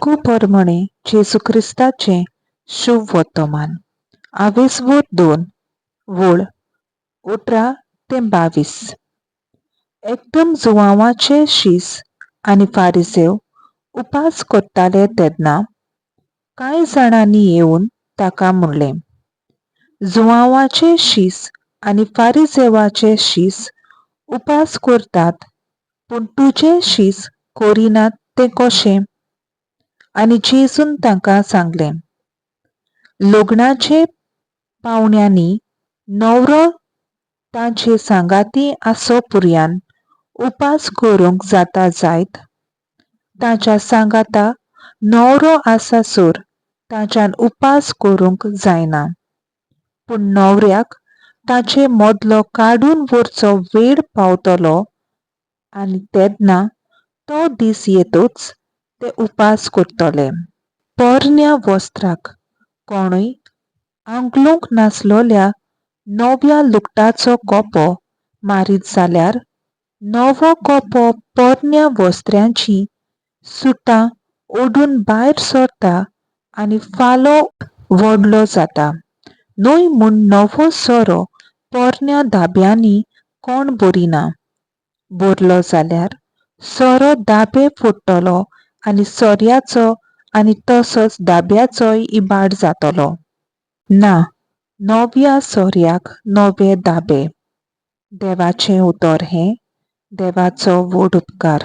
मार्कू परमणे जेजू क्रिस्ताचें शुभ वर्तमान, आवेसवोर 2 वळ 18 ते 22. एकदम जुवांवाचे शीस आनी फारिसेव उपास करताले तेन्ना कांय जाणांनी येवन ताका म्हणलें, जुवांवाचे शीस आनी फारिसेवाचे शीस उपास करतात, पूण तुजे शीस करिनात तें कशें? आनी जेजून तांकां सांगलें, लग्नाचे पावण्यांनी न्हवरो तांचे सांगाती आसो पुरयान उपास करूंक जाता जायत? ताच्या सांगाता न्हवरो आसासर ताच्यान उपास करूंक जायना. पूण न्हवऱ्याक ताचे मदलो काडून व्हरचो वेळ पावतलो आनी तेन्ना तो दीस येतच ते उपास करतले. पोरण्या वस्त्राक कोणूय आंगलूंक नासलोल्या नव्या लुगटाचो कोपो मारीत जाल्यार नवो कोपो पोरण्या वस्त्रांचीं सुतां ओडून भायर सरता आनी फालो व्हडलो जाता. न्हय म्हूण नवो सोरो पोरण्या दाब्यांनी कोण भरिना. भरलो जाल्यार सोरो दाबे फोडटलो आनी सोऱ्याचो आनी तसोच दाब्याचोय इबाड जातलो. ना, नव्या सोऱ्याक नवे दाबे. देवाचें उतर हें देवाचो व्हड उपकार.